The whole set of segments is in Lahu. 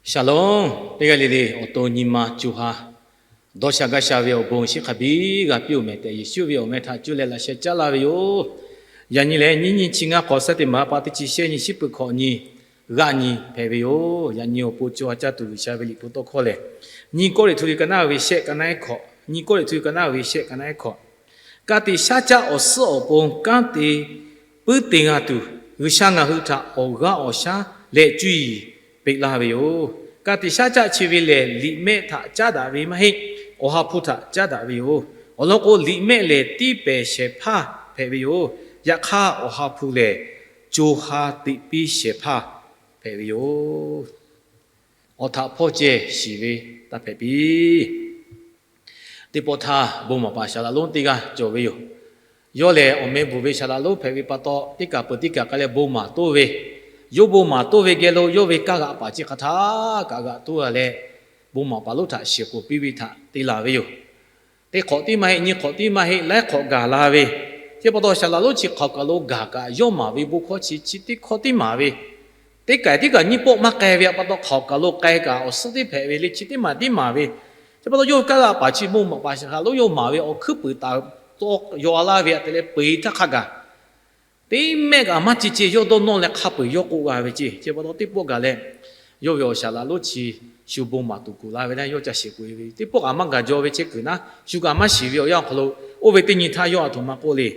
Shaˍlonˍ. Teˇ g'aˇ le le awˬ to nyi ma co ha dawˇ sha gaˇ sha ve awˬ bon shiˍ hk'a biˇ g'a piˇ-oˬ mehˍ tehꞈ, Yeˍsuˆ ve awˬ meh htaꞈ cuˇ leh laꞈ sheh caˉ laˇ ve yoˬ. Yaꞈ nyi lehˬ, nyiˇ nyi chi ngaˇ hk'awꞈ, September ha pa teˇ chi shehˆ nyi, shiˉ peuˬ hkawꞈ nyi, g'aˆ nyi hpehꞈ ve yoˬ. Yaꞈ nyi awˬ pon co ha caˇ tuˬ G'uiˬsha ve liꞈ hpu tawˇ hkawˇ lehˬ, nyiˇ Kawˇrenˍhtuˆ liꞈ ka naˉ ve shehˆ, ka naˉ ehˉ hkawꞈ, nyiˇ Kawˇrenˍhtuˆ liꞈ ka naˉ ve shehˆ, ka naˉ ehˉ hkawꞈ. Ka tiꞈ shaˉ caˆ awˬ suhˉ awˬ pon kanˉ te puiˉ te g'a tuˬ, G'uiˬsha ngaˬ hui htaꞈ awˬ g'aˇ awˬ shaˉ leh cuˇ yiˍ peꞈ laˇ ve yoˬ. Ka tiꞈ shaˉ caˆ chi ve lehˬ, liꞈ mehˆ htaꞈ caˉ daꞈ ve maˇ heˆ. Awˬ ha hpu htaꞈ caˉ daꞈ ve yoˬ. Awˬ lawn k'o, liꞈ mehˆ lehˬ tiˇ pehˍ shehˍ hpaˇ hpehꞈ ve yoˬ. Yaꞈ hk'aˇ, awˬ ha hpu lehˬ co ha teꞈ piˇ shehˍ hpaˇ hpehꞈ ve yoˬ. Awˬ htaꞈ hpawˇ ceh shiˍ ve taˇ hpehꞈ piˇ. Teˇ pawˆ htaˇ, bon maˍ paˍ Shaˍlaꞈ lonˉ teˇ g'aˇ cawˬ ve yoˬ. Yawˇ lehˬ, awˬ meh bvuhˬ ve Shaˍlaꞈ lonˉ hpehꞈ ve pa taw, teˇ kaˬ peuˬ teˇ kaˬ k'ai leh bon maˍ toˇ ve, yawˇ bon maˍ toˇ ve geh lo yawˇ ve kaˇ g'aꞈ paˍ chi hk'a htaˇ kaꞈ g'aꞈ toˇ g'a leh, bon maˍ paˍ lonˉ htaꞈ shiˍ k'oˍ piˇ ve htaꞈ te laˬ ve yoˬ. Teˇ hk'awꞈ tiˉ maˇ heˆ, nyiˇ hk'awꞈ tiˉ maˇ heˆ, laiˉ hk'awꞈ gaˬ la ve. Chi pa taw, Shaˍlaꞈ lonˉ chi hk'aoˍ kaˬ lo gaˬ kaꞈ, yawˇ maˍ ve bon hkawˇ chi chi teˇ hkawˇ tiˉ maˍ ve, teˇ kaiˬ tiˉ kaꞈ nyiˇ pawˆ maˇ k'ai ve pa taw, hk'aoˍ kaˬ lo k'ai kaꞈ awˬ suhˉ teˇ hpehꞈ ve le, chi teˇ maˬ tiˉ maˍ ve. Chi pa taw, yawˇ ve kaˇ g'aꞈ paˍ chi bon maˍ paˍ Shaˍlaꞈ lonˉ yawˇ maˍ ve awˬ hkuiˉ puiˍ taˍ tawˇ yaw a laˇ ve htaꞈ te leh peu eˬ htaˇ hk'a gaˬ, teˇ mehˆ kaꞈ maˇ ci ce yawˇ dawˇ nawˇ leh hk'a peu eˬ yawˇ k'oˆ g'a ve ceˇ. Chi pa taw, teˇ pawˆ gaˬ leh, yawˇ ve awˬ Shaˍlaꞈ lonˉ chi shu bon maˍ tuˬ kuˬ la ve naˇ, yawˇ ca shiˍ k'oˍ ve teˇ pawˆ kaꞈ maˇ gaˬ jaw ve chehˇ kuiˬ naˉ, shu kaꞈ maˇ shiˍ ve awˬ yanˇ awˬ hk'aw lo, oˇ ve teˇ nyi htaˇ yawˇ a htoꞈ ma k'oˆ le.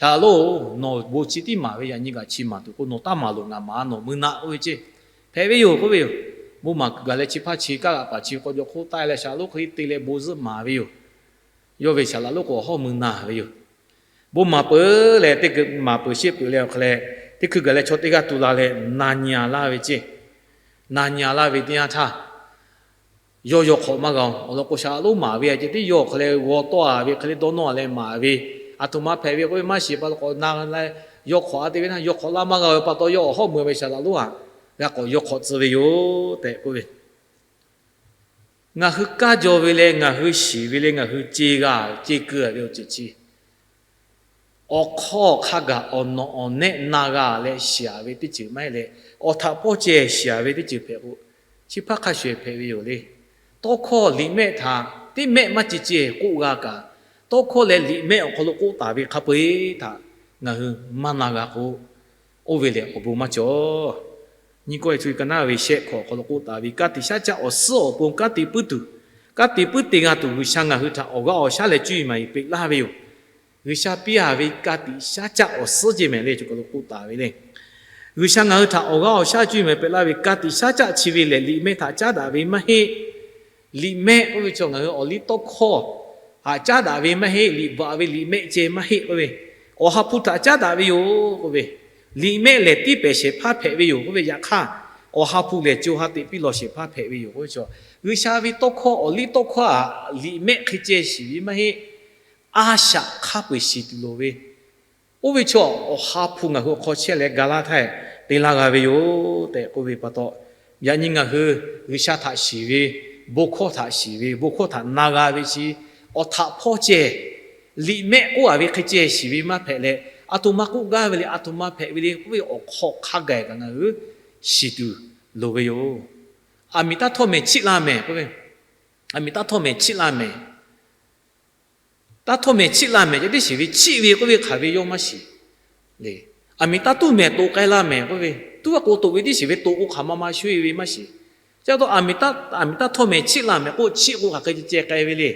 Shaˍlaꞈ lonˉ, nawˬ bon chi tiˉ maˍ ve, yaꞈ nyi kaꞈ chi maˍ tuˬ k'o, nawˬ taˇ maˍ loˬ, ngaˬ maˍ nawˬ mui naˆ k'oˆ ve ceˇ. Hpehꞈ ve yoˬ k'oˆ ve yoˬ. Bon maˍ kuiˬ gaˬ leh chi hpaˇ chi kaˇ g'aꞈ paˍ chi k'aw jaw hk'oˆ taˆ leh Shaˍlaꞈ lonˉ hk'e te leh bon zuhˆ maˍ ve yoˬ. Yawˇ ve Shaˍlaꞈ lonˉ k'o, awˬ hawˉ mui na ve yoˬ. Bon maˍ peuˬ leh, teˇ hkui maˍ peuˬ sheˆ peuˬ leh awˬ hk'a leh, teˇ hkui gaˬ leh chaw teˇ g'aˇ tu la leh na nyi a laˇ ve ceˇ. Na nyi a laˇ ve teˇ yanˇ htaˇ, yawˇ yaw hk'awꞈ maˇ g'a-oˬ. Awˬ lawn k'o, Shaˍlaꞈ lonˉ maˍ ve a ceh tiˉ yawˇ awˬ hk'a leh g'aw tawˆ a ve hk'e le dawˇ nawˇ a leh maˍ ve, a htoꞈ ma hpehꞈ ve k'oˆ ve maˇ shiˍ pa taw k'awꞈ na leh, yaw hk'awꞈ a te ve htaˇ, yaw hk'awꞈ laˇ maˇ g'a ve pa taw, yawˇ awˬ hawˉ mui ve Shaˍlaꞈ lonˉ htaꞈ g'a k'awꞈ yaw hk'awꞈ tcuh ve yoˬ tehꞈ k'oˆ ve. Ngaˬ hui kaˇ jaw ve leh ngaˬ hui shiˍ ve leh ngaˬ hui ce g'a ce keu ve awˬ ceuˬ chi, awˬ hk'aw hk'a gaˬ awˬ nawꞈ awˬ nehˆ na g'a leh shiˍ a ve teˇ ceuˬ maˇ heˆ leh, awˬ htaꞈ hpawˇ ceh shiˍ a ve teˇ ceuˬ hpehꞈ k'o, chi hpaˇ hk'a shuˍ hpehꞈ ve yoˬ le. Tawˇ hkawˇ liꞈ mehˆ htaꞈ teˇ mehˆ maˇ ci ce k'oˆ g'a kaꞈ, tawˇ hkawˇ leh liꞈ mehˆ awˬ hk'aw lo k'oˆ taˍ ve hk'a peu eˬ htaꞈ ngaˬ hui maˇ na g'a k'o, oˇ ve lehˬ awˬ bon maˇ cawˬ. Nyiˇ Kawˇrenˍhtuˆ ka naˉ ve shehˆ hkawꞈ awˬ hk'aw lo k'oˆ taˍ ve, ka tiꞈ shaˉ caˆ awˬ suhˉ awˬ pon kanˉ te puiˉ tuˬ, kanˉ te puiˉ te g'a tuˬ, G'uiˬsha ngaˬ hui htaꞈ awˬ g'aˇ awˬ shaˉ leh cuˇ yiˍ maˍ yiˍ peꞈ laˇ ve yoˬ. G'uiˬsha piˇ a ve ka tiꞈ shaˉ caˆ awˬ suhˉ ceˇ mehˍ le, co ka lo k'oˆ taˍ ve le. G'uiˬsha ngaˬ hui htaꞈ awˬ g'aˇ awˬ shaˉ cuˇ yiˍ maˍ yiˍ peꞈ laˇ ve ka tiꞈ shaˉ caˆ chi ve lehˬ, liꞈ mehˆ htaꞈ caˉ daꞈ ve maˇ heˆ. Liꞈ mehˆ k'oˆ ve chaw ngaˬ hui awˬ liˇ tawˇ hkawˇ htaꞈ caˉ daꞈ ve maˇ heˆ. Liꞈ bvuhꞈ ve liꞈ mehˆ ceh maˇ heˆ k'oˆ ve, awˬ ha hpu htaꞈ caˉ daꞈ ve yoˬ k'oˆ ve. Liꞈ mehˆ lehˬ tiˉ pehˍ shehˍ hpaˇ hpehꞈ ve yoˬ k'oˆ ve, yaꞈ hk'aˇ awˬ ha hpu lehˬ co ha teꞈ piˇ lawˬ shehˍ hpaˇ hpehꞈ ve yoˬ k'oˆ ve chaw, G'uiˬsha ve tawˇ hkawˇ awˬ liˇ tawˇ hkawˇ htaꞈ liꞈ mehˆ hk'e ceh shiˍ ve maˇ heˆ. A shaꞈ hk'a peu eˬ shiˍ tuˬ loˍ ve, oˇ ve chaw awˬ ha hpu ngaˬ hui awˬ hk'aw chehˇ leh ga laˇ htaˇ te laˇ g'a ve yoˬ tehꞈ k'oˆ ve pa taw, yaꞈ nyi ngaˬ hui G'uiˬsha htaꞈ shiˍ ve, bon hkawˇ htaꞈ shiˍ ve, bon hkawˇ htaꞈ na g'a ve chi, awˬ htaꞈ hpawˇ ceh, liꞈ mehˆ k'oˆ a ve hk'e ceh shiˍ ve maˇ hpehꞈ leh, a htoꞈ ma k'oˆ gaˇ ve le, a htoꞈ ma hpehꞈ ve le k'oˆ ve awˬ hk'aw hk'a gaˬ kaꞈ ngaˬ hui shiˍ tuˬ loˍ ve yoˬ. Aˬ miˍ taˇ htawˇ mehˍ chiˆ la mehˍ k'oˆ ve, aˬ miˍ taˇ htawˇ mehˍ chiˆ la mehˍ Taˇ htawˇ mehˍ chiˆ la mehˍ ceh tiˉ shiˍ ve, chiˆ ve k'oˆ ve hk'aˬ ve yawˇ maˇ shiˍ. Aˬ miˍ taˇ tuˇ mehˍ toꞈ k'ai la mehˍ k'oˆ ve, tuˉ a k'o toꞈ ve tiˉ shiˍ ve, toꞈ k'o hk'aˬ ma ma sho e ve maˇ shiˍ. Chi pa taw aˬ miˍ taˇ htawˇ mehˍ chiˆ la mehˍ k'oˆ, chiˆ k'o hk'aˬ hk'e ceh k'ai ve le.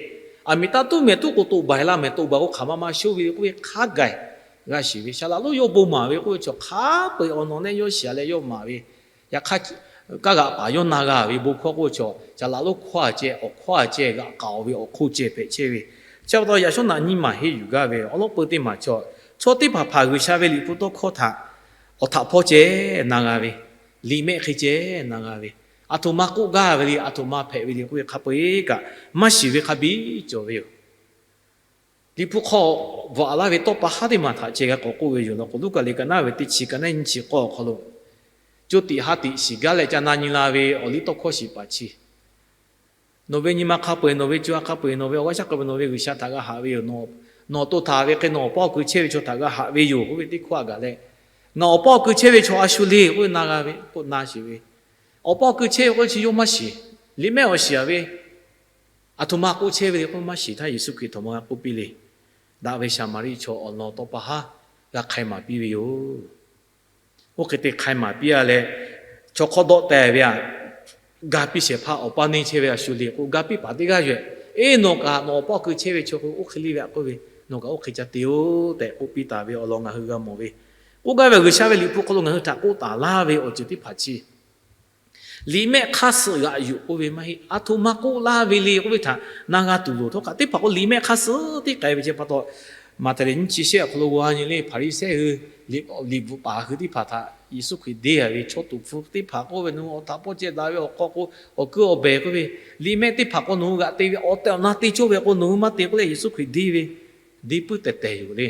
Aˬ miˍ taˇ tuˇ mehˍ tuˉ k'o toꞈ baˬ la mehˍ, toꞈ baˬ k'o hk'aˬ ma ma sho e ve k'oˆ ve hk'a gaˬ g'a shiˍ ve. Shaˍlaꞈ lonˉ yawˇ bon maˍ ve k'oˆ ve chaw hk'a peu eˬ awˬ nawˬ nehˆ yawˇ shiˍ leh yawˇ maˍ ve. Yaꞈ hk'aˇ, kaˇ g'aꞈ paˍ yawˇ na g'a ve bon hkawˇ k'oˆ ve chaw, Shaˍlaꞈ lonˉ hkawˇ a ceh, awˬ hkawˇ a ceh g'aꞈ k'aoˍ ve awˬ hk'oˆ ceh hpehꞈ chehˇ ve. Chi pa taw yaꞈ shawˉ naꞈ nyiˇ maˬ henˇ yuˬ gaˇ ve awˬ lawn peu teˇ maˬ chaw, chaw teˇ hpaˍ hpaˍ G'uiˬsha ve liꞈ hpu tawˇ hkawˇ htaꞈ awˬ htaꞈ hpawˇ ceh na g'a ve, liꞈ mehˆ hk'e ceh na g'a ve, a htoꞈ ma k'oˆ gaˇ ve le, a htoꞈ ma hpehꞈ ve le k'oˆ ve hk'a peu eˬ kaꞈ maˇ shiˍ ve hk'a biˇ cawˬ ve yoˬ. Liꞈ hpu hk'aw bvuhꞈ laˇ ve tawˇ pa haˉ teˇ maˬ htaꞈ ceh g'a k'awꞈ k'oˆ ve yoˬ. Law k'o, Luˉkaꞈ liꞈ ka naˉ ve teˇ chi ka naˉ nyiˇ chi k'awˇ awˬ hk'aw lo, co tiꞈ ha tiꞈ shiˍ gaˇ leh ca na nyi la ve awˬ liˇ tawˇ hkawˇ shiˍ paˍ chi, nawˬ ve nyi ma hk'a peu eˬ, nawˬ ve co ha hk'a peu eˬ, nawˬ ve awˬ g'aˇ shaˉ hk'a peu eˬ, nawˬ ve G'uiˬsha htaꞈ g'a haꞈ ve yoˬ. Nawˬ to htaˍ ve hk'e nawˬ awˬ paˇ awˬ kui chehˇ ve chaw htaꞈ g'a haꞈ ve yoˬ k'oˆ ve teˇ hkawˇ a gaˬ leh, ngaˬ awˬ paˇ awˬ kui chehˇ ve chaw a shu le k'oˆ ve na g'a ve k'oˆ na shiˍ ve. Awˬ pa awˬ ku chehˇ ve k'oˆ chi yawˇ maˇ shiˍ. Liꞈ mehˆ awˬ shiˍ a ve, aˬ htoꞈ ma k'oˆ chehˇ ve le k'oˆ maˇ shiˍ htaˇ, Yeˍsuˆ Hkriꞈ htaꞈ maˇ g'a k'oˆ piˇ le. Daꞈ ve Saˍmaˍriˆ chaw awˬ lawn tawˇ pa haˉ g'a hk'ai maˍ piˇ ve yoˬ. Oˇ hk'e te hk'ai maˍ piˇ a leh, chaw hk'awˇ dawˆ teh ve aꞈ, ga piˇ shehˍ hpaˇ awˬ pa neˇ chehˇ ve a shu le k'o, ga piˇ paˍ teˇ g'aˇ yoˬ. Eˇ, nawˬ kaꞈ nawˬ awˬ pa awˬ ku chehˇ ve chaw k'o, oˇ hk'e le ve aꞈ k'oˆ ve, nawˬ kaꞈ oˇ hk'e ca te-oˬ tehꞈ k'oˆ piˇ taˍ ve awˬ lawn ngaˬ hui g'a mawˬ ve. K'oˆ gaˇ ve G'uiˬsha ve Liꞈ hpu hk'aw lo ngaˬ hui htaꞈ k'oˆ taˍ laˇ ve awˬ ceuˬ teˇ hpaˍ chi Liꞈ mehˆ hk'aˇ suh g'aꞈ yuˬ k'oˆ ve maˇ heˆ. Aˬ htoꞈ ma k'oˆ laˇ ve le k'oˆ ve htaꞈ na g'a tuˬ loˍ htawˇ kaꞈ, teˇ hpaˍ k'o liꞈ mehˆ hk'aˇ suh tiˉ k'ai ve chi pa taw, Maꞈhtehˍ liꞈ nyiˇ chi shehˆ awˬ hk'aw lo g'a nyi le, Hpaˍriˍsehˇ hui, liꞈ bvuhꞈ paˍ hui teˇ hpaˍ htaꞈ Yeˍsuˆ Hkriꞈ deˇ a ve chaw tuˍ hpfuh teˇ hpaˍ k'oˆ ve, nawˬ hui awˬ htaꞈ pawˇ ceh daꞈ ve awˬ hk'aw k'o, awˬ kuiˉ awˬ behˬ k'oˆ ve, liꞈ mehˆ teˇ hpaˍ k'o nawˬ hui g'aꞈ te ve awˬ tehˬ awˬ na te cawˇ ve k'o nawˬ hui maˇ te k'oˆ leh Yeˍsuˆ Hkriꞈ deˇ ve, deˇ puiˉ tehˬ tehˬ yoˬ le.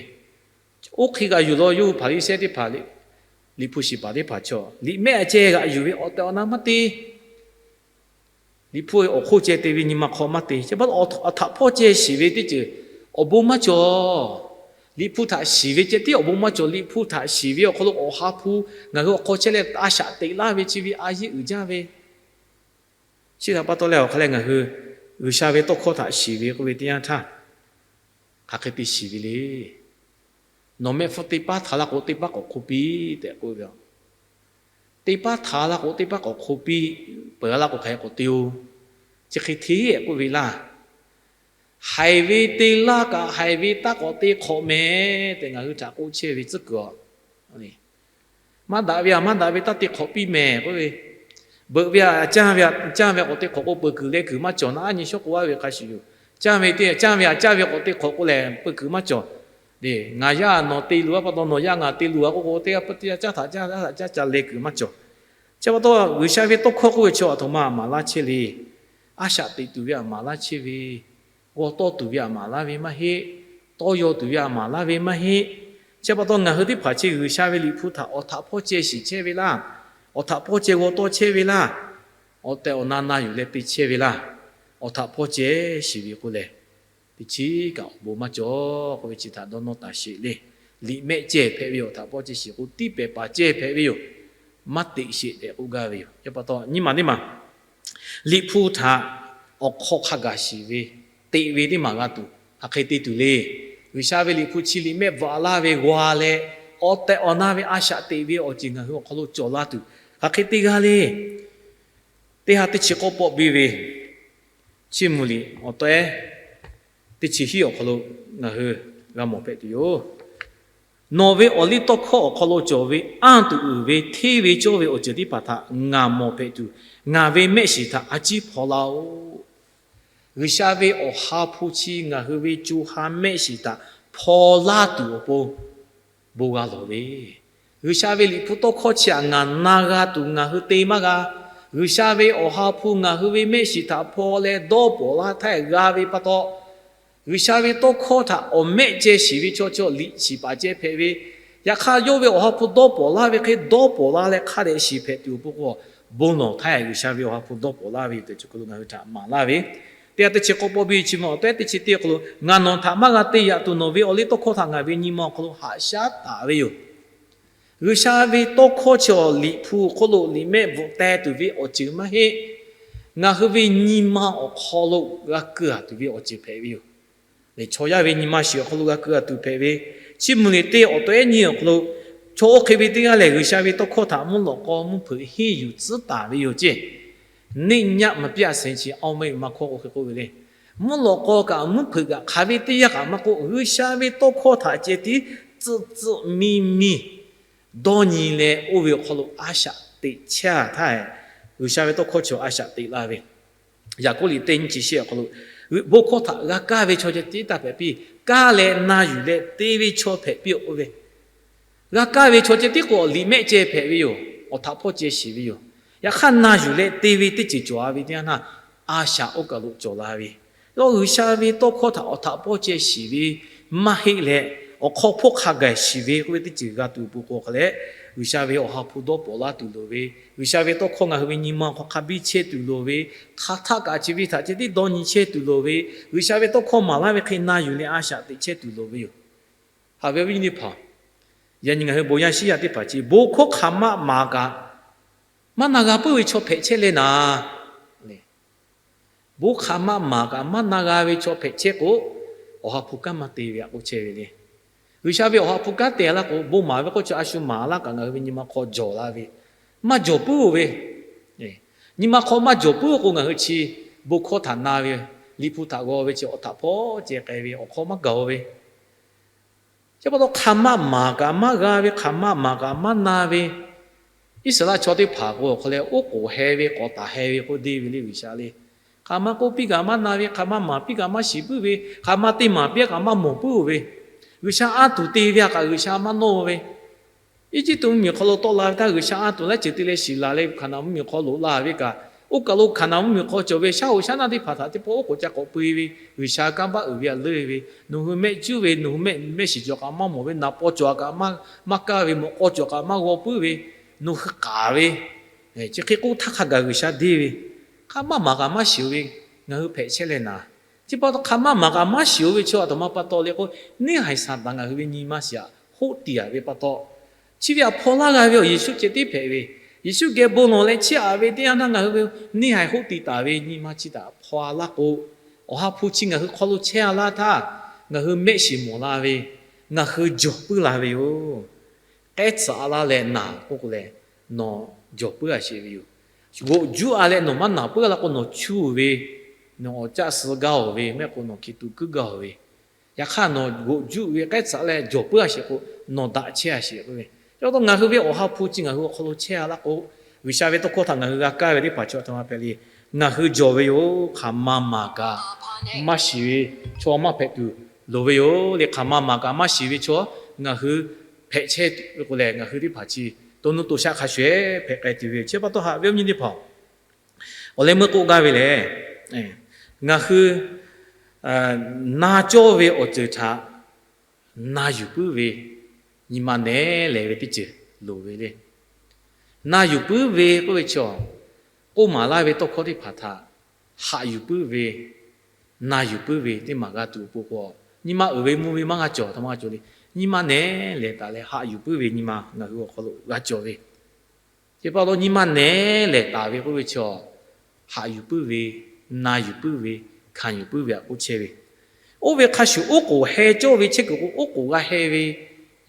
Oˇ hk'e g'aꞈ yuˬ law, yawˇ hui Hpaˍriˍsehˇ teˇ hpaˍ, liꞈ hpu shiˍ paˍ teˇ hpaˍ chaw liꞈ mehˆ a ceh g'aꞈ yuˬ ve awˬ tehˬ awˬ na maˇ te. Liꞈ hpu awˬ hk'oˆ ceh te ve nyi ma hk'aw maˇ te. Chi pa taw awˬ htaꞈ hpawˇ ceh shiˍ ve teˇ ceuˬ awˬ bon maˇ cawˬ. Liꞈ hpu htaꞈ shiˍ ve ceh tiˉ awˬ bon maˇ cawˬ. Liꞈ hpu htaꞈ shiˍ ve awˬ hk'aw lo awˬ ha hpu ngaˬ hui awˬ hk'aw chehˇ leh a shaꞈ teꞈ laˇ ve chi ve a yeˇ uiˍ jaˇ ve. Chi htaꞈ pa taw leh awˬ hk'a leh ngaˬ hui G'uiˬsha ve tawˇ hkawˇ htaꞈ shiˍ ve k'oˆ ve teˇ yanˇ htaˇ, hk'aˬ hk'e te shiˍ ve le. Nawˬ mehˆ hpfuhˇ teˇ paˉ htaꞈ laˇ k'o teˇ paˉ k'awꞈ hk'oˆ piˇ tehꞈ k'oˆ ve yoˬ. Teˇ paˉ htaꞈ laˇ k'o teˇ paˉ k'awꞈ hk'oˆ piˇ, peuˬ a laˇ k'o hk'aˬ hk'e k'awꞈ te-oˬ. Chi hk'e hteˇ k'oˆ ve laˇ. Haiˬ ve te laˇ kaꞈ haiˬ ve taˇ k'awꞈ te hk'awꞈ mehˍ tehꞈ ngaˬ hui htaꞈ k'oˆ chehˇ ve tcuhˉ kuiˬ a. Maˇ daꞈ ve aꞈ maˇ daꞈ ve taˇ te hk'awꞈ piˇ mehˍ k'oˆ ve, beuꞈ ve aꞈ canˇ ve aꞈ, canˇ ve k'awꞈ te hk'awꞈ k'o peuˬ kuiˬ leh kuiˬ maˇ cawˬ, naˉ nyi shawˉ k'o a ve hk'a shuˍ yoˬ. Canˇ ve te, canˇ ve aꞈ canˇ ve k'awꞈ te hk'awꞈ k'o lehˬ peuˬ kuiˬ maˇ cawˬ. Ngaˬ yaˇ nawˬ te luˬ a pa taw nawˬ yaˇ ngaˬ te luˬ a k'oˆ k'o, teˇ g'aˇ teˇ g'aˇ caˉ htaꞈ caˉ htaꞈ caˉ ca leh kuiˬ maˇ cawˬ. Chi pa taw G'uiˬsha ve tawˇ hkawˇ k'oˆ ve chaw aˬ htoꞈ ma aꞈ maˍ laˇ chehˇ le. A shaꞈ teꞈ tuˬ ve aꞈ maˍ laˇ chehˇ ve, g'aw tawˇ tuˬ ve aꞈ maˍ laˇ ve maˇ heˆ. Tawˇ yaw tuˬ ve aꞈ maˍ laˇ ve maˇ heˆ. Chi pa taw ngaˬ hui teˇ hpaˍ chi G'uiˬsha ve Liꞈ hpu htaꞈ awˬ htaꞈ hpawˇ ceh shiˍ chehˇ ve laˇ, awˬ htaꞈ hpawˇ ceh g'aw tawˇ chehˇ ve laˇ, awˬ tehˬ awˬ na na yuˬ leh te chehˇ ve laˇ, awˬ htaꞈ hpawˇ ceh shiˍ ve k'o lehˬ, teˇ chiˉ kaꞈ awˬ bon maˇ cawˬ k'oˆ ve chi htaꞈ dawˇ nawˇ taˍ sheˍ le. Liꞈ mehˆ ceh hpehꞈ ve awˬ htaꞈ hpawˇ ceh shiˍ k'o tiˉ pehˍ paˍ ceh hpehꞈ ve yoˬ. Maˇ teꞈ sheˍ tehꞈ k'oˆ gaˇ ve yoˬ. Chi pa taw nyi maˬ teˇ maˬ Liꞈ hpu htaꞈ awˬ hk'aw hk'a gaˬ shiˍ ve, teꞈ ve teˇ maˬ g'a tuˬ, hk'aˬ hk'e te tuˬ le. G'uiˬsha ve Liꞈ hpu chi liꞈ mehˆ bvuhꞈ laˇ ve g'a leh, awˬ tehˬ awˬ na ve a shaꞈ teꞈ ve awˬ ceuˬ ngaˬ hui awˬ hk'aw lo cawˬ la tuˬ, hk'aˬ hk'e te g'a le. Teˇ ha teˇ chi k'awˇ pawˆ biˇ ve Chiˇ mvuh liꞈ awˬ tawehˉ teˇ chi hiˉ awˬ hk'aw lo ngaˬ hui g'a mawˬ hpehꞈ tuˬ yoˬ. Nawˬ ve awˬliˇtawˇhkawˇ awˬ hk'aw lo cawˬ ve anˇ tuˬ uiˍ ve hteˇ ve cawˇ ve awˬ ceuˬ teˇ hpaˍ htaꞈ ngaˬ mawˬ hpehꞈ tuˬ, ngaˬ ve mehˆ shiˍ htaꞈ a ciˉ hpaw laˇ-oˆ. G'uiˬsha ve Awˬ ha hpu chi ngaˬ hui ve co ha mehˆ shiˍ htaꞈ hpaw laˇ tuˬ awˬ pon bon g'a lawˬ ve, G'uiˬsha ve Liꞈ hpu tawˇ hkawˇ chi htaꞈ ngaˬ na g'a tuˬ ngaˬ hui te maˇ g'a. G'uiˬsha ve Awˬ ha hpu ngaˬ hui ve mehˆ shiˍ htaꞈ hpaw leh dawˇ pawˍ laˇ htaˇ g'a ve pa taw, G'uiˬsha ve tawˇ hkawˇ htaꞈ awˬ mehˆ ceh shiˍ ve chaw chaw liꞈ shiˍ paˍ ceh hpehꞈ ve, yaꞈ hk'aˇ yawˇ ve Awˬ ha hpu dawˇ pawˍ laˇ ve hk'e dawˇ pawˍ la leh hk'a dehꞈ shiˍ hpehꞈ tuˬ awˬ pon k'o, bon lawˬ htaˇ G'uiˬsha ve Awˬ ha hpu dawˇ pawˍ laˇ ve yoˬ tehꞈ chi hk'aw lo ngaˬ hui htaꞈ maˍ laˇ ve. Teˇ ha teˇ chi k'awˇ pawˆ biˇ chi ma awˬ tawehˉ teˇ chi teˇ hk'aw lo, ngaˬ nawˬ htaꞈ maˇ g'a te yaꞈ tuˬ nawˬ ve awˬliˇtawˇhkawˇ htaꞈ ngaˬ ve nyi ma awˬ hk'aw lo haꞈ shaˉ taˍ ve yoˬ. G'uiˬsha ve tawˇ hkawˇ chi awˬ Liꞈ hpu awˬ hk'aw lo liꞈ mehˆ bvuhꞈ teh tuˬ ve awˬ ceuˬ maˇ heˆ. Ngaˬ hui ve nyi ma awˬ hk'aw lo g'a keu-a tuˬ ve awˬ ceuˬ hpehꞈ ve yoˬ. Lehˬ chaw yaˇ ve nyi ma shiˍ awˬ hk'aw lo g'a keu-a tuˬ hpehꞈ ve, Chiˇ mvuh liꞈ teˇ awˬ tawehˉ nyiˇ awˬ hk'aw lo, chaw oˇ hk'e ve teˇ g'aˇ lehˬ G'uiˬsha ve tawˇ hkawˇ htaꞈ mvuhˇ lawꞈ k'aw mvuhˇ hpeuꞈ henˇ yuˬ tcuhˉ taˍ ve yoˬ ceˇ. နှစ်ညက်မပြတ်စေခြင်း အောက်မေ့မခွဲ k'o hk'e k'oˆ ve le. Mvuhˇ lawꞈ k'aw kaꞈ mvuhˇ hpeuꞈ kaꞈ hk'aˬ ve teˇ yanˇ kaꞈ maˇ k'oˆ, G'uiˬsha ve tawˇ hkawˇ htaꞈ ceh tiˉ tcuhˆ tcuhˆ miˇ miˇ dawˇ nyi leh oˇ ve awˬ hk'aw lo a shaꞈ teꞈ chehˇ htaˇ, G'uiˬsha ve tawˇ hkawˇ chi a shaꞈ teꞈ laˇ ve, Yaˍkoˆ liꞈ teˇ nyiˇ chi shehˆ awˬ hk'aw lo, bon hkawˇ htaꞈ g'a kaˇ ve chaw ceh tiˉ taˇ hpehꞈ piˇ, kaˇ leh na yuˬ leh te ve chaw hpehꞈ piˇ-oˆ k'oˆ ve. G'a kaˇ ve chaw ceh tiˉ k'o liꞈ mehˆ ceh hpehꞈ ve yoˬ. Awˬ htaꞈ hpawˇ ceh shiˍ ve yoˬ. Yaꞈ hk'aˇ na yuˬ leh te ve teˇ ceuˬ cawˬ-a ve teˇ yanˇ htaˇ, a shaꞈ oˇ kaˬ lo cawˬ la ve, yawˇ G'uiˬsha ve tawˇ hkawˇ htaꞈ awˬ htaꞈ hpawˇ ceh shiˍ ve maˇ heˆ leh, awˬ hk'aw hpawˇ hk'a gaˬ shiˍ ve k'oˆ ve teˇ ceuˬ g'a tuˬ awˬ pon k'o hk'a leh, G'uiˬsha ve Awˬ ha hpu dawˇ pawˍ laˇ tuˬ loˍ ve, G'uiˬsha ve tawˇ hkawˇ ngaˬ hui ve nyi ma hk'aw hk'a biˇ chehˇ tuˬ loˍ ve, hk'aˬ htaˆ kaꞈ chi ve htaꞈ ceh tiˉ dawˇ nyi chehˇ tuˬ loˍ ve, G'uiˬsha ve tawˇ hkawˇ maˍ laˇ ve hk'e na yuˬ leh a shaꞈ teꞈ chehˇ tuˬ loˍ ve yoˬ. Haꞈ ve awˬ viˉ awˬ nyi teˇ hpaˍ, yaꞈ nyi ngaˬ hui bon yaˇ shiˉ yaˇ teˇ hpaˍ chi bon hkawˇ hk'aˬ maˇ maˍ kaꞈ Maˇ na g'a puiˉ ve chaw hpehꞈ chehˇ leh naˍ, bon hk'aˬ ma maˍ kaꞈ maˇ na g'a ve chaw hpehꞈ chehˇ k'o, Awˬ ha hpu kanˉ maˇ te ve htaꞈ k'oˆ chehˇ ve le. G'uiˬsha ve Awˬ ha hpu kanˉ te laˇ k'o, bon maˍ ve k'oˆ chi a shu maˍ laˇ kaꞈ ngaˬ hui ve nyi ma hk'aw jawˬ la ve, maˇ jawˬ puiˉ-oˬ ve. Nyi ma hk'aw maˇ jawˬ puiˉ k'o, ngaˬ hui chi bon hkawˇ htaꞈ na ve, Liꞈ hpu htaꞈ g'aw ve chi awˬ htaꞈ hpawˇ ceh k'ai ve awˬ hk'aw maˇ gaˬ-o ve. Chi pa taw hk'aˬ ma maˍ kaꞈ maˇ g'a ve, hk'aˬ ma maˍ kaꞈ maˇ na ve, Iˉsaˍreˍlaˆ chaw teˇ hpaˍ k'o awˬ hk'aw leh oˉ k'oˍ heh ve k'awꞈ taˍ heh ve k'oˆ deˇ ve le G'uiˬsha le. Hk'aˬ ma k'oˆ piˇ kaꞈ maˇ na ve, hk'aˬ ma maˍ piˇ kaꞈ maˇ shiˍ puiˉ ve, hk'aˬ ma te maˍ piˇ kaꞈ maˇ mawˬ puiˉ-oˬ ve, G'uiˬsha a tuˬ te ve htaꞈ kaꞈ G'uiˬsha maˇ nawˇ ve, Eˇjiˇtuꞈ mvuhˇmiˬ hk'aw lo tawˆ la ve htaˇ G'uiˬsha a tuˬ laiˉ ceuˬ te leh shiˍ laˬ leh Hkaˍnanˍ mvuhˇmiˬ hk'aw loꞈ la ve kaꞈ, oˇ kaˬ lo Hkaˍnanˍ mvuhˇmiˬ hk'aw cawˬ ve shaˉ hoꞈ shaˉ naˆ teˇ hpaˍ htaꞈ teˇ pawˆ oˉ k'oˍ ca k'awꞈ peu-e ve, G'uiˬsha kanˇ paˆ uiˍ ve htaꞈ leuˆ-e ve, nawˬ hui mehˆ cuˉ ve, nawˬ hui mehˆ shiˍ cawˬ kaꞈ maˇ mawˬ ve, naˍ paw cawˬ kaꞈ maˇ kaˇ ve, mawꞈ k'aw cawˬ kaꞈ maˇ g'aw puiˉ ve, nawˬ hui k'aˍ ve, chi hk'e k'oˆ htaˇ hk'a gaˬ G'uiˬsha deˇ ve, hk'aˬ maˇ maˍ kaꞈ maˇ shiˍ-o ve, ngaˬ hui hpehꞈ chehˇ leh naˍ. Chi pa taw hk'aˬ maˇ maˍ kaꞈ maˇ shiˍ-o ve chaw a htoꞈ ma pa taw le k'o, neˇhaiˬ Saˍtanˍ ngaˬ hui ve nyi ma shiˍ aꞈ hoˆ tiˍ-a ve pa taw, chi ve htaꞈ hpaw laˇ g'a ve awˬ Yeˍsuˆ ceh tiˉ hpehꞈ ve, Yeˍsuˆ geh bon lawˬ leh chiˇ aꞈ ve teˇ yanˇ htaˇ ngaˬ hui ve neˇhaiˬ hoˆ tiˍ taˍ ve nyi ma chi htaꞈ hpaw laˇ k'o, Awˬ ha hpu chi ngaˬ hui hk'aw lo chehˇ-a laˇ htaˇ, ngaˬ hui mehˆ shiˍ mawˬ la ve, ngaˬ hui jawˬ puiˉ la ve yoˬ. K'ehˉ tsuhꞈ-a laˇ leh naˍ k'oˆ k'o lehˬ, nawˬ jawˬ puiˉ-a sheˍ ve yoˬ. G'oꞈ juˆ-a leh nawˬ maˇ naˍ puiˉ la k'o, nawˬ chuˇ-oˬ ve, nawˬ awˬ caˆ suh gaˇ-oˬ ve, maˇ heˆ k'o nawˬ hkiˬ tuꞈ kuiˉ gaˇ-oˬ ve, yaꞈ hk'aˇ nawˬ g'oꞈ juˆ ve k'ehˉ tsuhꞈ leh jawˬ puiˉ-a sheˍ k'o, nawˬ daꞈ chehˇ-a sheˍ k'oˆ ve. Chi pa taw ngaˬ hui ve Awˬ ha hpu chi ngaˬ hui awˬ hk'aw lo chehˇ-a laˇ k'o, G'uiˬsha ve tawˇ hkawˇ htaꞈ ngaˬ hui g'a kaˇ ve teˇ hpaˍ chaw a htoꞈ ma hpehꞈ le. Ngaˬ hui jawˬ ve yoˬ. Hk'aˬ ma maˍ kaꞈ maˇ shiˍ ve chaw maˇ hpehꞈ tuˬ loˍ ve yoˬ le. Hk'aˬ ma maˍ kaꞈ maˇ shiˍ ve chaw ngaˬ hui hpehꞈ chehˇ ve k'o lehˬ, ngaˬ hui teˇ hpaˍ chi to nuˇ to shaˆ hk'a shuˍ hpehꞈ k'ai tuˬ ve yoˬ. Chi pa taw haꞈ ve awˬ nyi teˇ hpaˍ, awˬ leh meuˇ k'oˆ gaˇ ve lehˬ, ngaˬ hui na cawˇ ve awˬ ceuˬ htaꞈ na yuˬ puiˉ ve, nyi ma nehˬ lehˬ ve teˇ ceuˬ loˍ ve le. Na yuˬ puiˉ ve k'oˆ ve chaw, k'oˆ maˍ laˇ ve tawˇ hkawˇ teˇ hpaˍ htaꞈ haꞈ yuˬ puiˉ ve, na yuˬ puiˉ ve teˇ maˬ g'a tuˬ awˬ pon k'o, nyi ma uiˍ ve mvuh ve maˇ g'a cawˬ, htaꞈ maˇ g'a cawˬ le. Nyi ma nehˬ lehˬ taˍ leh haꞈ yuˬ puiˉ ve nyi ma ngaˬ hui awˬ hk'aw lo g'a cawˬ ve, chi pa taw nyi ma nehˬ lehˬ taˍ ve k'oˆ ve chaw, haꞈ yuˬ puiˉ ve, na yuˬ puiˉ ve, hkanˍ yuˬ puiˉ ve htaꞈ k'oˆ chehˇ ve. Oˇ ve hk'a shuˍ oˉ k'oˍ heh cawˇ ve chehˇ kuiˬ k'o, oˉ k'oˍ g'a heh ve,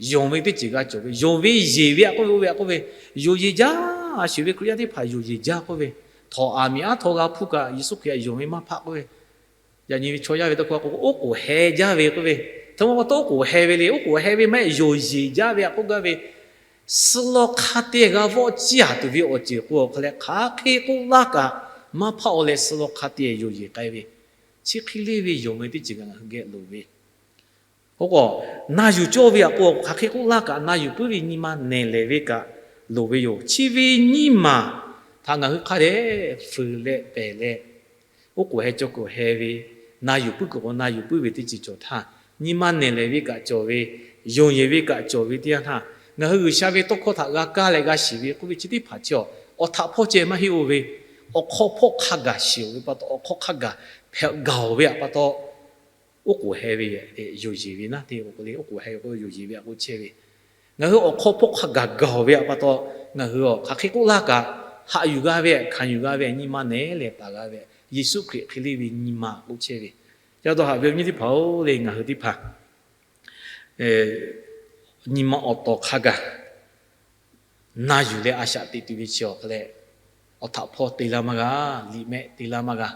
yonˍ ve teˇ ceuˬ g'a cawˬ ve, yonˍ ve yeˬ ve htaꞈ k'oˆ ve, oˇ ve htaꞈ k'oˆ ve, yonˍ yeˬ jaˇ. A shuˍ ve Hkriꞈ yaˇ teˇ hpaˍ yonˍ yeˬ jaˇ k'oˆ ve, htawnˍ aˬ miˍ aˉ htaw g'a hpuˇ kaꞈ Yeˍsuˆ Hkriꞈ htaꞈ yonˍ ve maˇ hpaˆ k'oˆ ve, yaꞈ nyi ve chaw yaˇ ve tawˇ hkawˇ k'o, oˉ k'oˍ heh jaˇ ve k'oˆ ve, htaꞈ ma pa taw oˉ k'oˍ heh ve le. Oˉ k'oˍ heh ve maˇ heˆ, yonˍ yeˬ jaˇ ve htaꞈ k'oˆ gaˇ ve, suh law hk'a te g'a vawˆ ciˇ-a tuˬ ve awˬ ceuˬ k'o, awˬ hk'a leh hk'aˬ hk'e k'oˆ laˇ kaꞈ maˇ hpaˆ-o leh suh law hk'a te yonˍ yeˬ k'ai ve, chi hk'e le ve yonˍ ve teˇ ceuˬ kaꞈ ngaˬ hui geh loˍ ve. Oˇ k'o, na yuˬ cawˇ ve htaꞈ k'o, hk'aˬ hk'e k'oˆ laˇ kaꞈ na yuˬ puiˉ ve nyi ma nehˬ lehˬ ve kaꞈ loˍ ve yoˬ. Chi ve nyiˇ maˬ htaꞈ ngaˬ hui hk'a dehꞈ fuiˍ leh pehˬ leh, oˉ k'oˍ heh cawˇ kuiˬ heh ve, na yuˬ puiˉ kuiˬ k'o na yuˬ puiˉ ve teˇ ceuˬ cawˬ htaˇ, nyi ma nehˬ lehˬ ve kaꞈ cawˬ ve, yonˍ yeˬ ve kaꞈ cawˬ ve teˇ yanˇ htaˇ, ngaˬ hui G'uiˬsha ve tawˇ hkawˇ htaꞈ g'a kaˇ leh g'a shiˍ ve k'oˆ ve chi teˇ hpaˍ chi awˬ htaꞈ hpawˇ ceh maˇ heˆ-oˬ ve, awˬ hk'aw hpawˇ hk'a gaˬ shiˍ-oˬ ve pa taw, awˬ hk'aw hk'a gaˬ hpehꞈ gaˬ-oˬ ve htaꞈ pa taw, oˉ k'oˍ heh ve, yonˍ yeˬ ve naˉ te k'o le, oˉ k'oˍ heh ve k'o yonˍ yeˬ ve htaꞈ k'oˆ chehˇ ve, ngaˬ hui awˬ hk'aw hpawˇ hk'a gaˬ gaˬ-oˬ ve htaꞈ pa taw, ngaˬ hui hk'aˬ hk'e k'oˆ laˇ kaꞈ, haꞈ yuˬ g'a ve, hkanˍ yuˬ g'a ve, nyi ma nehˬ lehˬ taˍ g'a ve, Yeˍsuˆ Hkriꞈ hk'e le ve nyi ma k'oˆ chehˇ ve. Ca dawˇ haꞈ ve awˬ nyi teˇ hpaˍ-oˬ le, ngaˬ hui teˇ hpaˍ nyi ma awˬ tawˍ hk'a gaˬ na yuˬ leh a shaꞈ teꞈ tuˬ ve chi awˬ hk'a leh, awˬ htaꞈ hpawˇ te laˇ maˇ g'a, liꞈ mehˆ te laˇ maˇ g'a.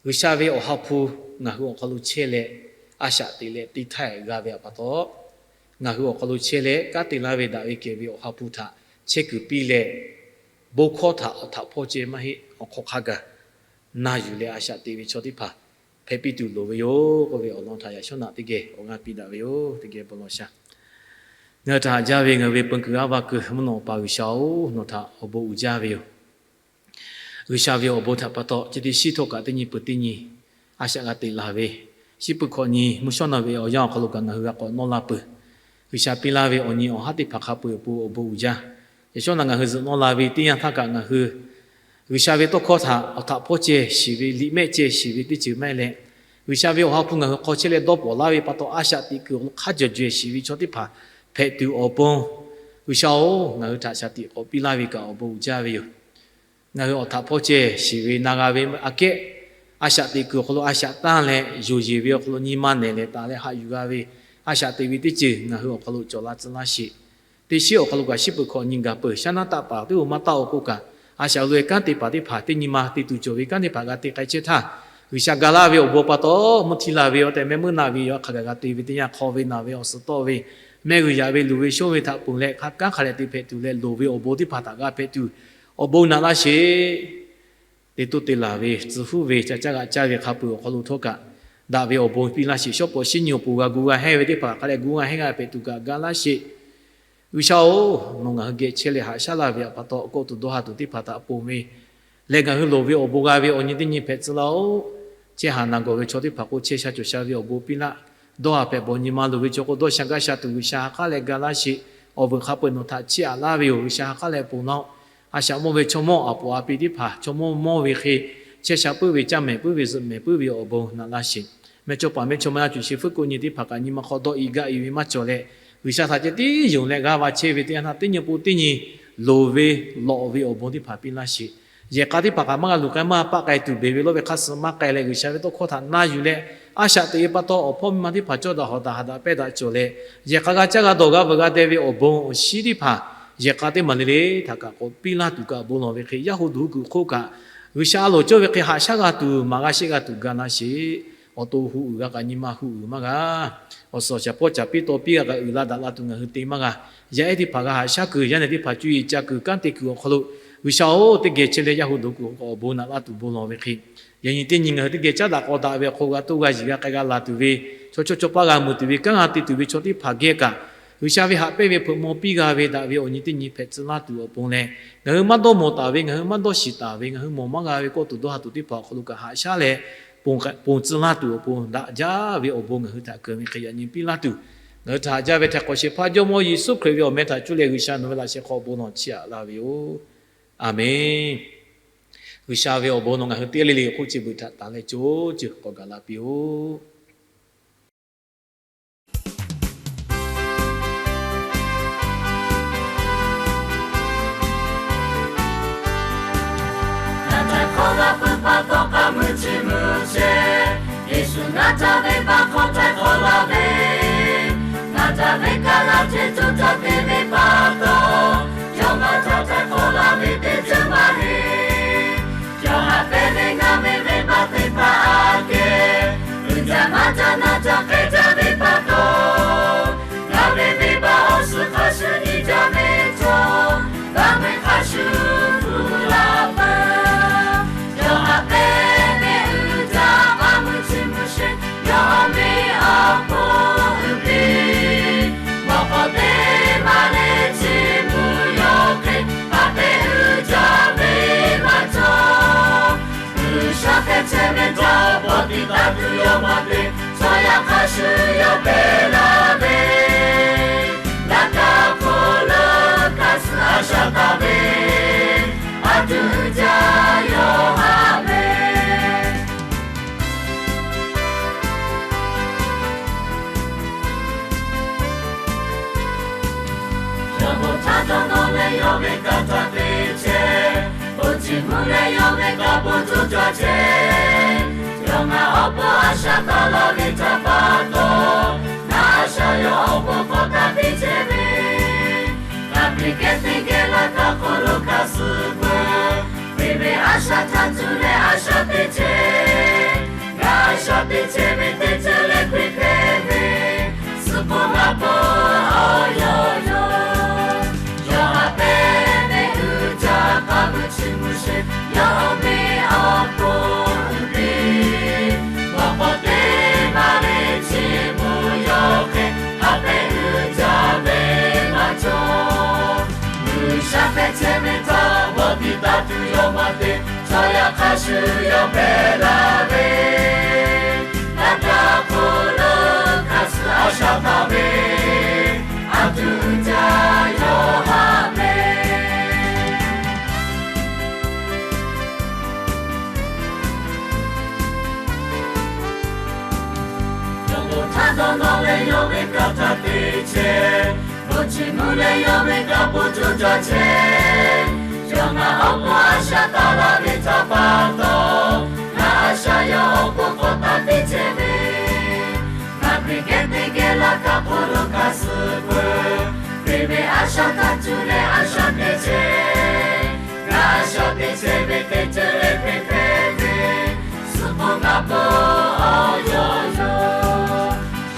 G'uiˬsha ve Awˬ ha hpu ngaˬ hui awˬ hk'aw lo chehˇ leh, a shaꞈ teꞈ leh te htaˇ g'a ve htaꞈ pa taw, ngaˬ hui awˬ hk'aw lo chehˇ leh kanˉ te laˇ ve daꞈ ve kehˬ ve Awˬ ha hpu htaꞈ chehˇ kuiˬ piˇ leh, bon hkawˇ htaꞈ awˬ htaꞈ hpawˇ ceh maˇ heˆ, awˬ hk'aw hk'a gaˬ na yuˬ leh a shaꞈ teꞈ ve chaw teˇ hpaˍ hpehꞈ piˇ tuˬ loˍ ve yoˬ k'oˆ ve awˬ lawn htaꞈ yaꞈ shawˉ naꞈ teˇ geh awˬ g'aˇ piˇ daꞈ ve yoˬ. Teˇ geh bon lawˬ shaˍ. Ngaˬ hui htaꞈ haꞈ jaˇ ve ngaˬ hui ve peun kuiˬ aˉ va kuiˬ mvuhˇ naw Awˬ pa G'uiˬsha-oˬ, nawˬ htaꞈ awˬ bon uiˍ jaˇ ve yoˬ. G'uiˬsha ve awˬ bon htaꞈ pa taw, chi teˇ shiˉ htawˇ kaꞈ teˇ nyi peuˬ teˇ nyi a shaꞈ g'a teꞈ laˬ ve, shiˉ peuˬ hkawꞈ nyi mvuhˇ shawˉ naˬ ve awˬ yanˇ awˬ hk'aw lo kaꞈ ngaˬ hui g'a k'awꞈ nawˇ la peuˬ. G'uiˬsha piˇ laˇ ve awˬ nyi awˬ haˉ teˇ hpaˍ hk'a peu-eˬ awˬ pon awˬ bon uiˍ jaˇ. Yaꞈ shawˉ naꞈ ngaˬ hui zuhꞈ nawˇ la ve teˇ yanˇ htaˇ kaꞈ ngaˬ hui G'uiˬsha ve tawˇ hkawˇ htaꞈ awˬ htaꞈ hpawˇ ceh shiˍ ve, liꞈ mehˆ ceh shiˍ ve teˇ ceuˬ maˇ heˆ leh, G'uiˬsha ve Awˬ ha hpu ngaˬ hui hk'aw chehˇ leh dawˇ pawˍ laˇ ve pa taw, a shaꞈ teꞈ kuiˬ awˬ hk'aw lo hk'a jawˬ jawehˬ shiˍ ve chaw teˇ hpaˍ hpehꞈ tuˬ awˬ pon G'uiˬsha-oˬ, ngaˬ hui htaꞈ shaˍ tiꞈ k'awꞈ piˇ laˇ ve kaꞈ awˬ bon uiˍ jaˇ ve yoˬ. Ngaˬ hui awˬ htaꞈ hpawˇ ceh shiˍ ve na g'a ve aꞈ kehˉ, a shaꞈ teꞈ kuiˬ awˬ hk'aw lo a shaꞈ tanˇ leh, yonˍ yeˬ ve awˬ hk'aw lo nyi ma nehˬ leh taˍ leh haꞈ yuˬ g'a ve, a shaꞈ teꞈ ve teˇ ceuˬ ngaˬ hui awˬ hk'aw lo cawˬ la tcuh laˇ sheˍ. Teˇ shiˉ awˬ hk'aw lo kaꞈ shiˉ peuˬ hkawꞈ nyi gaˬ peuˬ, shaˉ naˉ taˆ paˍ teˇ oˇ maˇ taˆ-o k'oˆ kaꞈ, a shaꞈ lo e kanˉ te paˍ teˇ hpaˍ teˇ nyi ma te tuˬ cawˬ ve kanˉ teˇ hpaˍ g'a te k'ai chehˇ htaˇ, G'uiˬsha ga laˇ ve awˬ bon pa taw mvuhˇ htiˇ la ve awˬ tehˬ meh meuˇ naꞈ ve yoˬ. Hk'a gaˬ g'a te ve teˇ yanˇ hk'aw ve naˬ ve awˬ suhˍ tawˆ ve, mehˆ g'uiˬ yaꞈ ve luˬ ve shonˇ ve htaꞈ ponˬ leh hk'a kanˉ hk'a leh te hpehꞈ tuˬ leh loˍ ve awˬ bon teˇ hpaˍ htaꞈ g'a hpehꞈ tuˬ, awˬ bon naꞈ laˇ sheˍ. Te toˇ te laˬ ve, tcuh huˉ ve, ca caˇ g'a caˇ ve hk'a peuˬ awˬ hk'aw lo htawˇ kaꞈ, daꞈ ve awˬ bon piˇ laˇ sheˍ. Shawˉ pawˍ shiˉ nyi awˬ pon g'a gu g'a hehnˇ ve teˇ hpaˍ hk'a leh gu g'a hehnˇ g'a hpehꞈ tuˬ kaꞈ ga laˇ sheˍ. G'uiˬsha-oˬ, nawˬ ngaˬ hui geh chehˇ leh haꞈ shaˉ laˇ ve awˬ pa taw, awˬ kawˆ tuˬ dawˇ ha tuˬ teˇ hpaˍ htaꞈ ponˬ ve leh, ngaˬ hui loˍ ve awˬ bon g'a ve awˬ nyi teˇ nyi hpehꞈ tcuh laˇ-oˆ. Chehˇ haˍ naˬ gawˬ ve chaw teˇ hpaˍ k'o, chehˇ sha cawˬ sha ve awˬ bon piˇ laˇ. Dawˇ ha hpehꞈ bawˬ nyi ma loˍ ve chaw k'o, dawˇ sha gaˇ sha tuˬ G'uiˬsha ha k'aˉ leh ga laˇ sheˍ. Awˬ vuiˬ hk'a peu-eˬ nawˬ htaꞈ chiˇ aꞈ laˇ ve yoˬ. G'uiˬsha ha k'aˉ leh ponˬ laˇ-oˆ. A shaꞈ mawˇ ve chaw mawˇ aˬ poꞈ aˬ pi teˇ hpaˍ, chaw mawˇ mawˇ ve hk'e, chehˇ sha puiˉ ve, caˇ mehˍ puiˉ ve, zuhꞈ mehˍ puiˉ ve awˬ bon naꞈ laˇ sheˍ. Meh chaw paˍ meh chaw ma a cuˬ shehˍ hpuiˇ ko nyi teˇ hpaˍ kaꞈ nyi ma hk'aw dawˆ i gaˆ i ve maˇ cawˬ leh, G'uiˬsha htaꞈ ceh tiˉ yonˍ leh g'a va chehˇ ve teˇ yanˇ htaˇ, teˇ nyi pon teˇ nyi loˍ ve lawꞈ ve awˬ bon teˇ hpaˍ piˇ laˇ sheˍ. Yehˬ k'a teˇ hpaˍ kaꞈ maˇ g'a luˬ k'ai maˇ paˆ k'ai tuˬ, beˬ ve lawˇ ve hk'a suh maˇ k'ai leh, G'uiˬsha ve tawˇ hkawˇ htaꞈ na yuˬ leh, a shaꞈ teꞈ ve pa taw awˬ hpawˇ miˇ ma teˇ hpaˍ cawˇ daꞈ hawˍ daꞈ haꞈ daꞈ pehˇ daꞈ cawˬ leh, yehˬ k'a g'a caˇ g'a dawˬ g'a veuꞈ g'a deh ve awˬ bon awˬ shiˉ teˇ hpaˍ, yehˬ k'a teˇ maˬ le le htaꞈ kaꞈ k'awꞈ piˇ laˇ tuˬ kaꞈ bon lawˬ ve hk'e, yaˇ hu duˬ hu kuiˬ hk'oˆ kaꞈ, G'uiˬsha a loˍ cawˇ ve hk'e haꞈ shaˉ g'a tuˬ, maˍ g'a sheˆ g'a tuˬ ga laˇ sheˍ. Awˬ to hu uiˍ g'a k'aꞈ nyi ma hu uiˍ maˇ g'a. Awˬ suhˍ awˬ shaˍ pawˇ caˍ piˇ taw piˇ g'a kaꞈ uiˍ la daꞈ la tuˬ ngaˬ hui te maˇ g'a. Yaˇ ehˉ teˇ hpaˍ g'a haꞈ shaˉ kuiˬ, yaˇ nehˬ teˇ hpaˍ cuˇ yiˍ ca kuiˬ, kanˉ te kuiˬ awˬ hk'aw lo, G'uiˬsha-oˬ, teˇ geh chehˇ leh yaˇ hu duˬ kuiˬ awˬ bon naꞈ laˇ tuˬ bon lawˬ ve hk'e, yaꞈ nyi teˇ nyi ngaˬ hui teˇ geh caˉ daꞈ k'aw daꞈ ve awˬ hk'aw g'a toˇ g'a yiˍ g'a k'ai g'a laˬ tuˬ ve, chaw chawˇ chaw paˇ g'a mui tuˬ ve kanˉ g'a te tuˬ ve chaw teˇ hpaˍ geh kaꞈ, G'uiˬsha ve haꞈ pehnˇ ve hpeuꞈ maw piˇ g'a ve daꞈ ve awˬ nyi teˇ nyi hpehꞈ tcuh laˇ tuˬ awˬ pon leh, ngaˬ hui maˇ dawˇ mawˬ taˍ ve, ngaˬ hui maˇ dawˇ shiˍ taˍ ve, ngaˬ hui mawˬ maˇ g'a ve kawˆ tuˬ dawˇ ha tuˬ teˇ hpaˍ awˬ hk'aw lo kaꞈ haꞈ shaˉ leh, ponˬ k'ai, ponˬ tcuh laˇ tuˬ awˬ pon daꞈ jaˇ ve awˬ bon ngaˬ hui htaꞈ keunˍ ve hk'e yaꞈ nyi piˇ laˇ tuˬ, ngaˬ hui htaꞈ haꞈ jaˇ ve htaiˍ hk'awꞈ shehˍ hpaˇ Jawˇmawˇ Yeˍsuˆ Hkriꞈ ve awˬ meh htaꞈ cuˇ leh G'uiˬsha nawˬ ve laꞈ sheh hk'aw bon lawˬ chiˇ aꞈ laˇ ve yoˬ. Aˬmenˍ. G'uiˬsha ve awˬ bon nawˬ ngaˬ hui teˇ g'aˇ le le hk'oˆ chi beuꞈ htaꞈ taˍ leh co ceuˬ k'awꞈ gaˬ la piˇ-oˆ. Ngaˬ htaꞈ hk'awꞈ la peuˬ pa taw k'aˇ mui chi mui chehˇ, Yeˍsuˆ ngaˬ htaꞈ venˇ baˆ hk'aw htaiˍ hk'awꞈ la ve, ngaˬ htaꞈ venˇ kaˆ g'aˇ hteˇ tuˬ htaꞈ te ve pa taw, yawˇ ngaˬ htaꞈ htaiˍ hk'awꞈ la ve teˇ ceuˬ maˇ heˆ. Yawˇ haꞈ pehnˇ ve ngaˬ ve venˇ baˆ teˇ hpaˍ aꞈ kehˉ, uiˍ jaˇ maˇ jaˇ naˇ jaˇ hk'e jaˇ ve pa taw, ngaˬ ve venˇ baˆ awˬ suhˍ hk'a shuˍ nyi jaˇ ve cawˬ, g'a mui hk'a shuˍ hpu la peuˬ. Yawˇ haꞈ pehnˇ ve uiˍ jaˇ k'aˇ mui chi mui sheˍ, yawˇ awˬ meh awˬ hk'oˆ uiˍ piˇ. Mawˬ k'awꞈ te maˇ le chi mvuhˇ yawˇ hk'e, haꞈ pehnˇ uiˍ jaˇ ve maˇ cawˬ. G'uiˬsha hpehꞈ chehˇ ve htaꞈ bawˬ tiꞈ taˍ tuˬ yawˇ maˇ te, chaw yaˇ hk'a shuˍ yawˇ pehnˇ laˇ ve, laꞈ ka hk'oˆ lo hk'a suh a shaꞈ taˍ ve, a tuꞈ jaˇ yawˇ haꞈ ve. Yawˇ bon htaˇ dawˇ nawˇ leh yawˇ ve kaꞈ htaꞈ te chehˇ, bon ciˬ mvuhˇ leh yawˇ ve kaꞈ bon coˇ caˇ chehˇ. Yawˇ ngaˬ awˬ pon a shaꞈ taˍ laˇ ve htaꞈ pa taw, ngaˬ a shaꞈ yawˇ awˬ pon hk'awꞈ taˍ piˇ chehˇ ve, ngaˬ hpeꞈ kehˉ teˇ geh laˇ htaˇ hk'aw lo hk'a suh peuˬ. Hk'e ve a shaꞈ htaꞈ cuˇ leh a shaꞈ te chehˇ, ngaˬ a shaꞈ te chehˇ ve teˇ ceuˬ leh hk'e hpehꞈ ve, suh k'o ngaˬ pon awˬ yawˇ yoˬ. Yawˇ haꞈ pehnˇ ve uiˍ jaˇ k'aˇ mui chi mui sheˍ, yawˇ awˬ meh awˬ hk'oˆ uiˍ piˇ. Mawˬ k'awꞈ te maˇ le chi mvuhˇ yawˇ hk'e, haꞈ pehnˇ uiˍ jaˇ ve maˇ cawˬ. G'uiˬsha hpehꞈ chehˇ ve htaꞈ bawˬ tiꞈ taˍ tuˬ yawˇ maˇ te, chaw yaˇ hk'a shuˍ yawˇ pehnˇ laˇ ve, laꞈ ka hk'oˆ lo hk'a suh a shaꞈ taˍ ve, a tuꞈ jaˇ yawˇ haꞈ ve. Yawˇ bon htaˇ dawˇ nawˇ leh yawˇ ve kaꞈ htaꞈ te chehˇ, Chi mvuhˇ leh yawˇ ve kaꞈ po co jaˇ chehˇ. Yawˇ ngaˬ awˬ pon a shaꞈ taˍ laˇ ve htaꞈ pa taw, ngaˬ a shaꞈ yawˇ awˬ pon k'awꞈ taˍ piˇ chehˇ ve, ngaˬ hpeꞈ geh teˇ geh laˇ kaꞈ hk'oˆ lo kaꞈ suh peuˬ. Hkriꞈ ve a shaꞈ htaꞈ cuˇ leh a shaꞈ teꞈ chehˇ. Ngaˬ a shaꞈ teꞈ chehˇ ve teˇ ceuˬ leh hpeꞈ hpehꞈ ve, suh k'o ngaˬ peuˬ awˬ yawˇ yoˬ.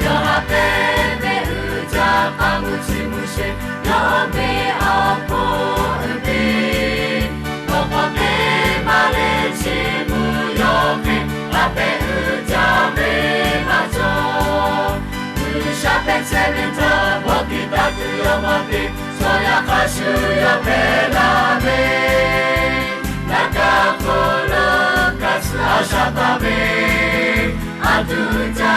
Yawˇ haꞈ pehnˇ ve uiˍ jaˇ k'aˉ mvuhˇ chi mvuhˇ sheˍ, yawˇ ve awˬ hk'oˆ uiˍ piˇ. Tawˇ hkawˇ teˇ maˇ le chi mvuhˇ yawˇ hk'e, haꞈ pehnˇ uiˍ jaˇ ve maˇ cawˬ. G'uiˬsha hpehꞈ chehˇ ve htaꞈ bawˆ tiꞈ taˍ tuˬ yawˇ maˇ te, chaw yaˇ hk'a shuˍ yawˇ hpehꞈ la ve, laꞈ ka hk'oˆ lo kaꞈ suh a shaꞈ taˍ ve, a tuˬ ca